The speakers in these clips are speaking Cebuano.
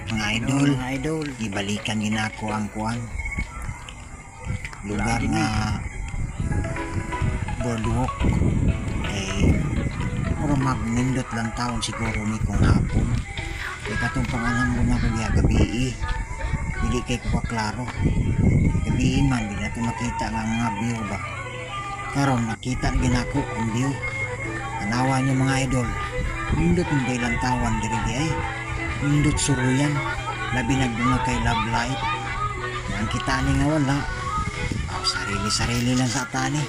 Mga idol, Mga idol. Gibalikan ginako ang kuan. Lugar Lagi nga boardwalk. Kay mura magnindot lang taon siguro ni kung hapon. Kay katong pangalan mo na ko diha gabi. Dili kay ko klaro. Gabi man di nato makita nga ang mga view ba. Karon nakita na ginako ang view. Tanawa niyo, mga idol. Nindot mo ilang tawan diri di ay. Nindot suruyan. Labi nagdunga kay love life. Ang kita ni nga wala. Oh, sarili-sarili lang sa tani.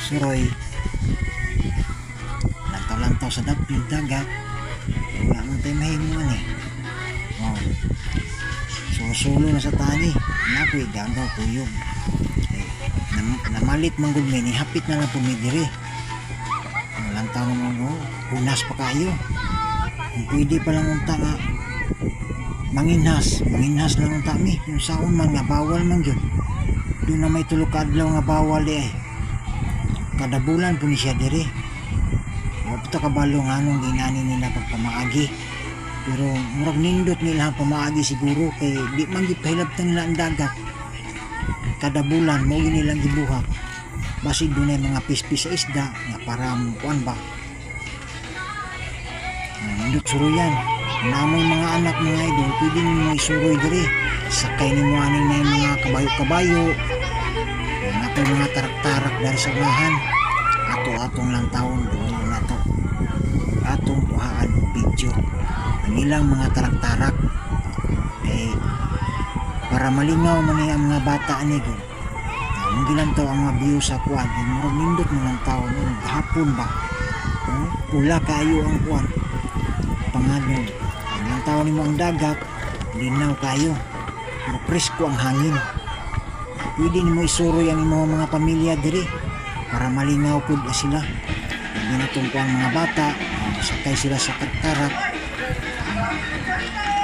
Suroy. Lantaw-lantaw sa dapit dagat. Wala man tayo mahimo eh. Oh. Susulo na sa tani. Nakoy gagaw kuyog. Eh, namalit man gud mi ni hapit na lang po mi diri. Ang lantaw naman oh, hunas pa kayo. Kung pwede pa lang unta nga manginhas, manginhas lang unta mi. Kung saon man nga bawal man gyud. Doon na may tulo ka adlaw nga bawal eh. Kada bulan po ni siya diri. Wa pa ta kabalo nga anong ginani nila pagpamaagi. Pero murag nindot nila ang pamaagi siguro kay di man gid pahilabtan nila ang dagat. Kada bulan mo nilang gibuhat. Basig dunay mga pispis sa isda nga para mo kuan ba. Nindot suruyan. Namoy mga anak, mga idol, pwede nimo isuroy diri. Sakay nimo ani na yung mga kabayo-kabayo. Mga mga tarak-tarak dari sa unahan. Ato atong lang taon doon na to. Atong kuhaan og video. Ang ilang mga tarak-tarak eh para malingaw man ni ang mga bata ani gud. Ang gilantaw ang mga view sa kuan, eh, murag nindot man ang taon no, hapon ba. Oh, pula kayo ang kuan. Pangadlong. Ang lantaw nimo ang dagat, linaw kayo. Pero presko ang hangin. Pwede nimo isuroy ang imong mga pamilya diri para malingaw pud na sila. Hindi na tungko ang mga bata, sakay sila sa tarak.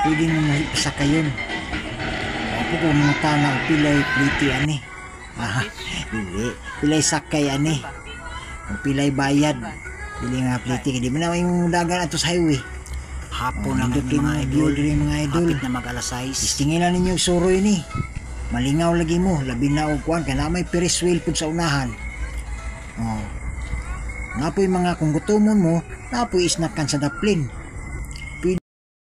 Pwede nimo isakayon. Ako ko mga tana pilay pliti ani. Ah, dili. Pilay sakay ani. Kung pilay bayad. Dili nga pliti. Di ba na yung dagan ato sa highway? Hapon Oh, na nindot ngayon, kay mga mga view idol. diri, mga idol. Hapit na mag alas 6. Istingilan ninyo yung suroy ni. Malingaw lagi mo, labi na og kuan kay na may Ferris wheel pud sa unahan. Oh. Napoy mga kung gutomon mo, napoy isnakan sa daplin.